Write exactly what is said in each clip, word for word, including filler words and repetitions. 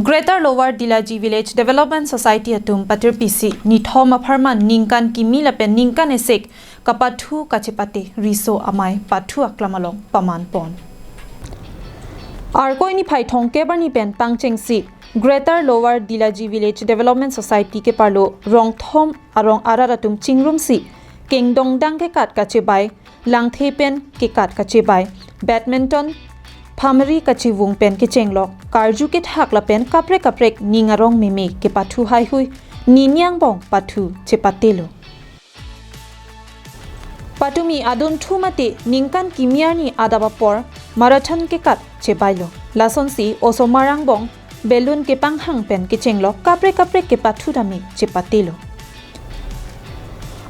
Greater Lower Dilaji Village Development Society atum patirpisi nithom apharman ningkan kimi lapen ningkan esek kapathu kachepate riso amei pathu aklam along paman pon. Arkoi niphai thomkep arni pen pangchengsi Greater Lower Dilaji Village Development Society keparlo rongthom arong arat atum chingrumsi kengdongdang kekat kachebai, langthe pen kekat kachebai, badminton, phamri kachevung pen kechenglok karju kethak lapen kaprek kaprek ning arong meme kepathu haihui nini angbong pathu chepatelo. Patumi adunthu mate ningkan kimi arni adap apor marathon kekat chebailo. Lasonsi osomar angbong balloon kepanghang pen kechenglok kaprek kaprek kepathu dame chepatelo.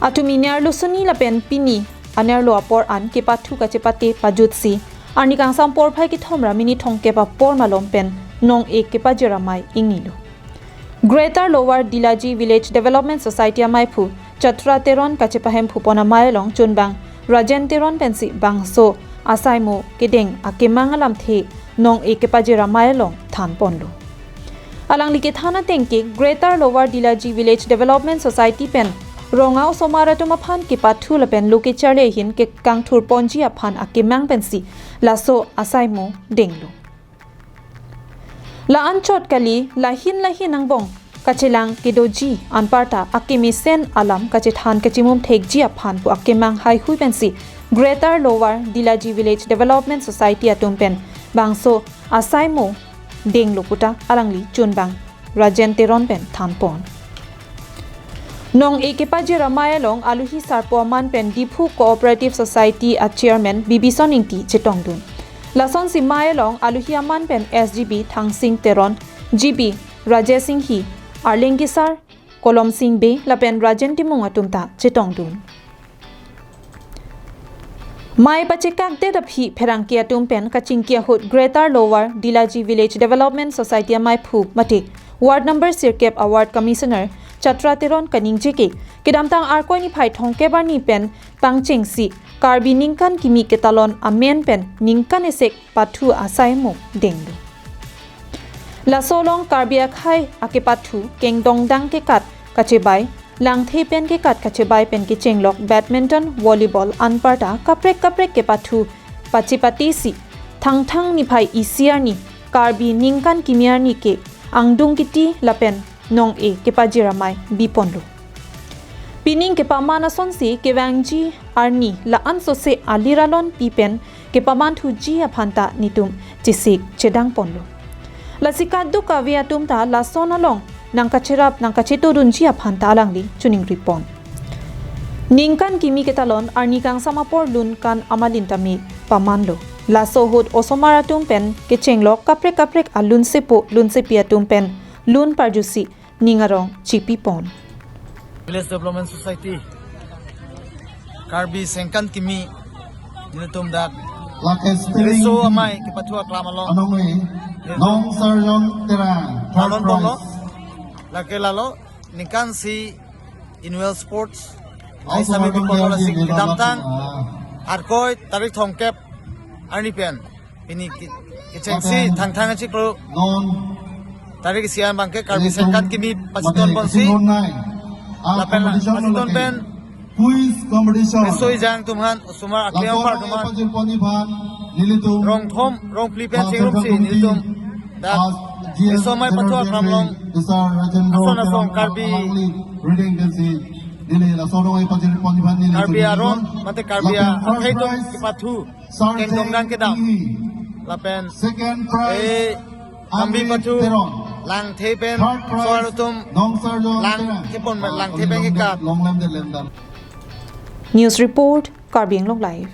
Atumi nerlo suni lapen pini anerlo apor an kepathu kachepate pajutsi arni kangsam porphai kethom ra minit thomkep apor malom pen nong-e kepajir amei ingnilo. Greater Lower Dilaji Village Development Society ameiphu Chatra Teron kachepahemphu pon amei along chunbang Rajen Teron pensi bangso asaimo kedeng akemang alamthe nong-e kepajir amei along than ponlo. Alangli kethan ateng ke Greater Lower Dilaji Village Development Society pen rong a-osomar atum aphan kepathu lapen lo kecharli ahin kekangthur ponji aphan akemang pensi laso asaimo denglo. La anchot kali lahin lahin angbong kachelang kedoji anparta akemesen alam kachethan kachimum thekji aphan pu akemang haihui pensi Greater Lower Dilaji Village Development Society atum pen bangso asaimo denglo puta alangli chunbang Rajen Teron pen than pon. Nong-e kepajir amei along aluhi sarpo aman pen Diphu Cooperative Society a Chairman Bibison Ingti chetongdun. Lasonsi mei along aluhi aman pen S G B Thangsing Teron, G B Rajesh Singhi, Arleng Kesar, Kolom Sing Bey lapen Rajen Timung atum ta chetongdun. Mei pachekakdet aphi pherangke atum pen kachingki ahut Greater Lower Dilaji Village Development Society ameiphu mate Ward number sirkep a Ward Commissioner Chatra Teron kaningje ke kedamtang Arkoi niphai thomkep arni pen pangchengsi Karbi ningkan kimi ketalon amen pen ningkan esek pathu asaimo denglo. Laso along Karbi akhei akepathu kengdongdang kekat kachebai, langthe pen kekat kachebai pen kechenglok badminton, volleyball anparta kaprek kaprek kepathu pachepatesi Thangthang niphai isi arni Karbi ningkan kimi arni ke angdung kiti lapen nong-e kepajir amei biponlo. Pining kepaman asonsi kevangji arni la-an sose alir alon pi pen kepamanthuji aphan ta netum chesik chedang ponlo. Lasi kadokave atum ta lason along nangkacherap nangkachetodunji aphan ta alangli choningri pon. Ningkan kimi ketalon arni kangsam apor lun kan amalin tame pamanlo. Laso ahut osomar atum pen kechenglok kaprek kaprek alunsepo lunsepi atum pen lun parjusi ning arong chipi pon. Village Development Society, Karbi sengkan kimi nelitum dak Lakes Piring riso amei kepathu aklam along. Anong ni, Nong Sarjon Terang, third Alon Tonglo, prize. Lake lalo, ningkan isi annual sports. Aisa mi bikolo lasi kedamtang, ah, Arkoi tarik thomkep arni pen. Pini ki-, kechengsi Thangthang achiklo. Non. Tarik isi an abangke Karbi sengkan kimi pachiton ponsi. Lapen pachiton pen. Quiz competition. Riso ejang atum aphan, osomar akliang par atum aphan. Rongthom, rongphli pen chingrumsi nelitum dak riso amei pathu aklam along. Ason ason Karbi. Karbi aron, mate Karbi akhei atum kepathu. Kengdongdang kedam. Lapen, second prize, eh, Ambi Amri pathu, Teron. Langthe pen, third prize, soal atum, Nong Sarjon lang, Teron. Thepon, langthe pen kekat. Long lam de lem dan. News report, Karbi Anglong Live.